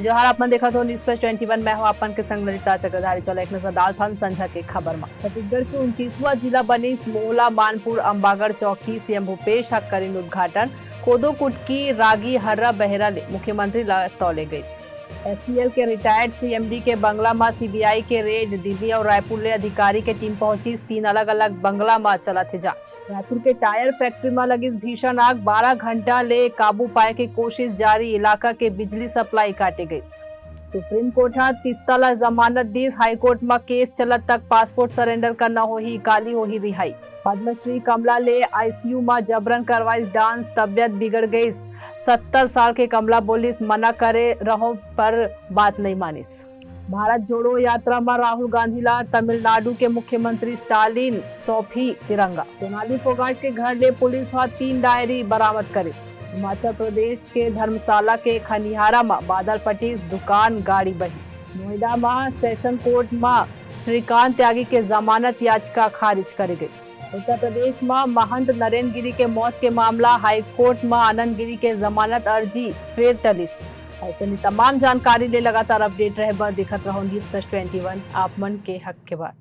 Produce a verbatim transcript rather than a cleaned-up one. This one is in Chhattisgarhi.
जोहार, आप मन देखत हो News Flash twenty one, मैं हूं आप मन के संग ललिता चक्रधारी। चलो एक नजर डालथन संझा के खबर म। छत्तीसगढ़ के उनतीसवां जिला बनिस मोहला मानपुर अम्बागढ़ चौकी। सीएम भूपेश ह करिन उद्घाटन। कोदो कुटकी, रागी, हर्रा, बहरा ले मुख्यमंत्री ला तौले गइस। एससीएल के रिटायर्ड सीएमडी के बंगला म सीबीआई के रेड। दिल्ली अउ रायपुर ले अधिकारी के टीम पहुंचिस। तीन अलग-अलग बंगला म चलत हे जांच। रायपुर के टायर फैक्ट्री म लगिस भीषण आग, बारह घंटा ले काबू पाए के कोशिश जारी, इलाका के बिजली सप्लाई काटे गइस। सुप्रीम कोर्ट ह तीस्ता ल जमानत दिस, हाईकोर्ट म केस चलत तक पासपोर्ट सरेंडर करना होही, काली होही रिहाई। पद्मश्री कमला ले आईसीयू म जबरन करवाइस डांस, तबियत बिगड़ गइस। सत्तर साल के कमला बोलिस, मना करे रहों पर बात नइ मानिस। भारत जोड़ो यात्रा म राहुल गांधी ला तमिलनाडु के मुख्यमंत्री स्टालिन सौंपही तिरंगा। सोनाली फोगाट के घर ले पुलिस ह तीन डायरी बरामद करिस। हिमाचल प्रदेश के धर्मशाला के खनिहारा म बादल फटिस, दुकान गाड़ी बहिस। नोएडा म सेशन कोर्ट म श्रीकांत त्यागी के जमानत याचिका खारिज करे गइस। उत्तर प्रदेश म महंत नरेंद्र गिरी के मौत के मामला, हाई कोर्ट म आनंद गिरी के जमानत अर्जी फेर टलिस। अइसने तमाम जानकारी ले लगातार अपडेट रहे बर देखत रहो News Flash twenty one, आप मन के हक के बात।